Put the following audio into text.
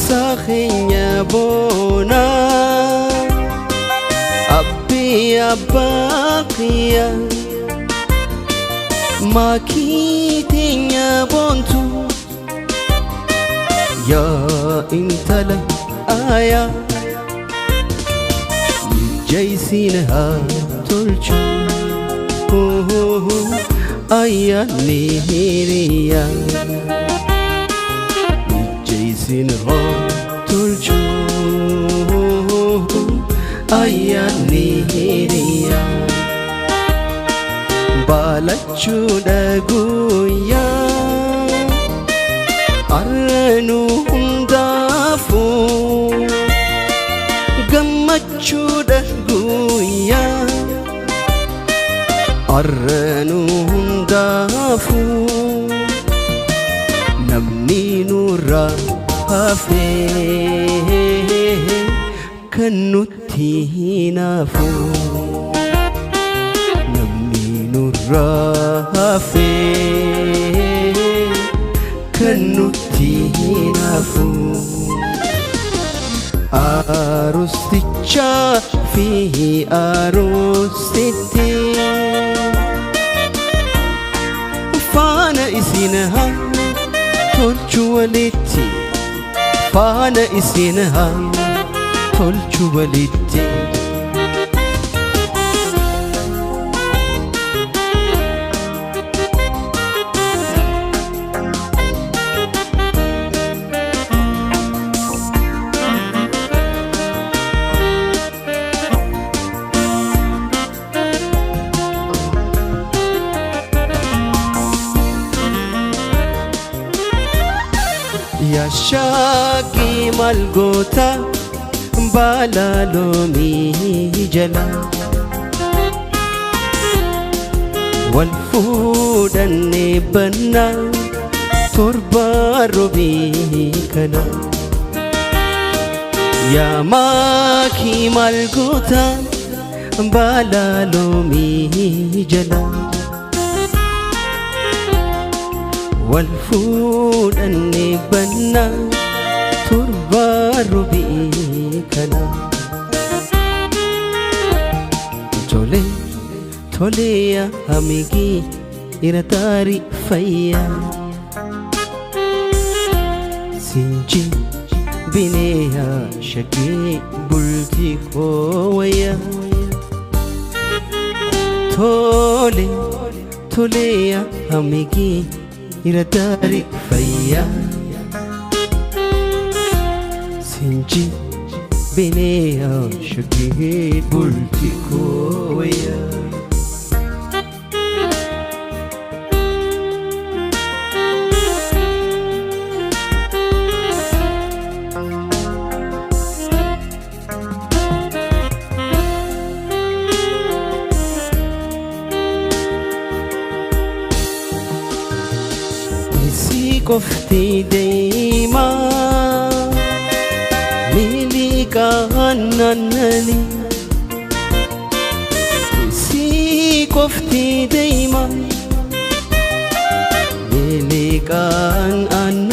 Ibsaa keenya boonaa abbii abbaa kiyya maakii teenya boontu yaa intala aayaa jaysiin haa tolchu ayyaanni hiriyaa jaysiin haa tolchu ayyaanni hiriyaa baalachuudha guyyaa arranuu hundaafuu gammachuudha guyyaa arranuu hundaafuu namni nurraa hafee kan nutti hinaafu namni nurraa hafee kan nutti hinaafu Arustichaa fi arustitti faana isin haa tolchu walitti faana isin haa tolchu walitti. Yaashaakii maal goota baala loomii jala wal fuudhannee bannaa torba robii kana. Yaa maakii maal goota baala loomii jala wal fuudhannee bannaa torba robii kana. Tole tole yaa hamigii irataari fayyaa sinji bineeyaa shaggee bultii koo wayyaa. Tole tole yaa hamigii irataari fayyaa sinji bineeyaa shaggee bultii koo wayyaa. Isii qofti deemaa miliqaan naannani. Isii qofti deemaa miliqaan.